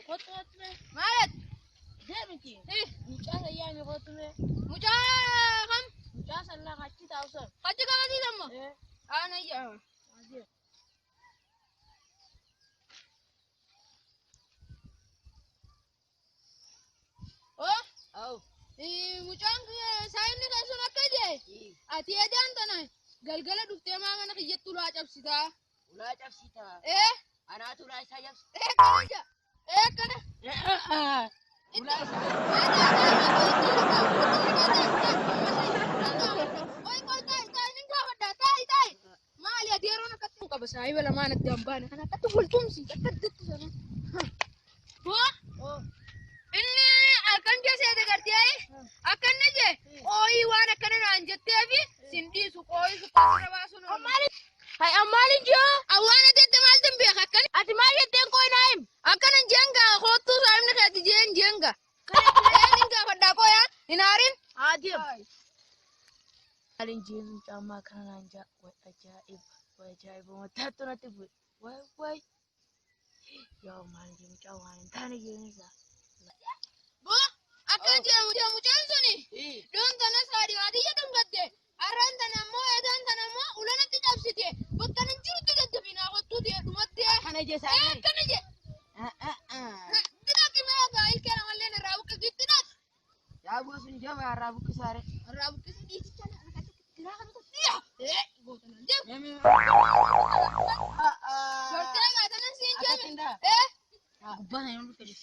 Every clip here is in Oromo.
Kottu kottu mee. Maalet? Deemiti. Eh, Mucaa sayyaami kottu mee. Mucaa kam? Mucaa sallaa achi taa'u san. Achi qabatiisammo? Eh. Aanayya. Oh, Aw. Mucaan saayinni keessun akka jee ati edaan tana galgala dhuftee maa mana kiyyatti ulaa cabsitaa? Ulaa cabsitaa. Eh, Anaatu ulaa isaa cabsa. eh kana jaa. Eh kana. Ulaa isaa. Maali ati yeroon akkatti qaba saayiba lamaan addaan baane kana akkatti waltumsi akka addatti sana. Hoo? Oh. Inni halkan jeseete gartee akka inni jee qooyii waan akkana naan jetteefi sin dhiisu qooyii sukkaara baasuun oolu. Hai ammaaliin jiru. Awwaan ati itti maaltu hin beeka akkana. Ati maal jetteen koo naa him? Akkana jenga koottuu saayibni keeti jeen jenga. Een hin gaafadhaa qooyaa hin aarin. Haa deemu. Maaliin jiru mucaa kana naan jaa. Way ajaa'iba. Way ajaa'iba. Mataattu natti bu'e. Way way. Yaa maaliin jiru mucaa waan hin taane jireenyisaa. Boo akka jeemu mucaan suni doon tana saadhi dhungatte har'aan tana ammoo eedaan tana ammoo ulanatti cabsite bakka nan jirutti daddafinaa kottuu ta'e dhumatte. Kana jee Ee saayibni. akkana jee. Dinaaqi mee egaa ilkee namallee irraa buqqisi dinaaqi. Yaa gosuun jaba irraa buqqisaare. Irraa buqqisi dhiiticha giraa kan tokko ee gootan deemu. Gartee egaa tanan siin jeeme. Ee Gubbaa sana yoo fedhis.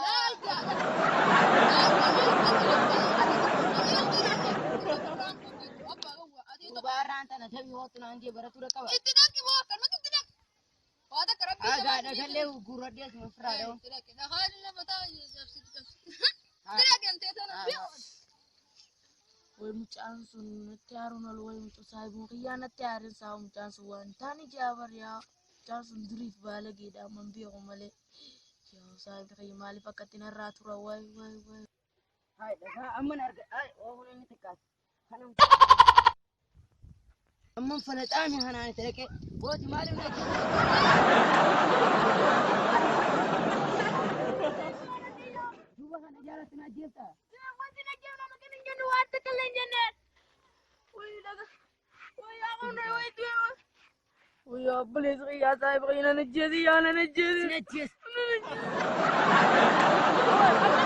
laal gaa. Gubaarraan tana tabii hootu naan jee baratuu qaba. Itti dhaqi boo akkanumatti itti dhaqi. Waa takka rabbii Dhagaa dhagallee gurradhee asuma ofirraa dha'u. Itti dhaqi. Dhagaa lafa taa'u cabsitu cabsitu. Itti dhaqi antee tana. Way mucaan sun natti aaruun ol way mucaa saayibuma kiyyaa natti aarin saa mucaan sun waan taane jaabar yaa mucaan sun duriif baalageedha amman beeku malee yaa saayibni kiyya maaliif akkatti narraa tura way way way. Hai dhagaa amman arga hai oofuun inni xiqqaate. Kana amman falaxaami kanaan itti dhaqee booti maaliif na Duuba kana jaalatti na ajjeefta. Wanti na jeefna maqaan hin jennu waan takka illee hin jenneen. Way dhagaa way yaa qonna way du'e. Way obboleessi kiyyaa saayiba kiyya nan ajjeesi yaa nan ajjeesi. Sin ajjees. Nan ajjeesi.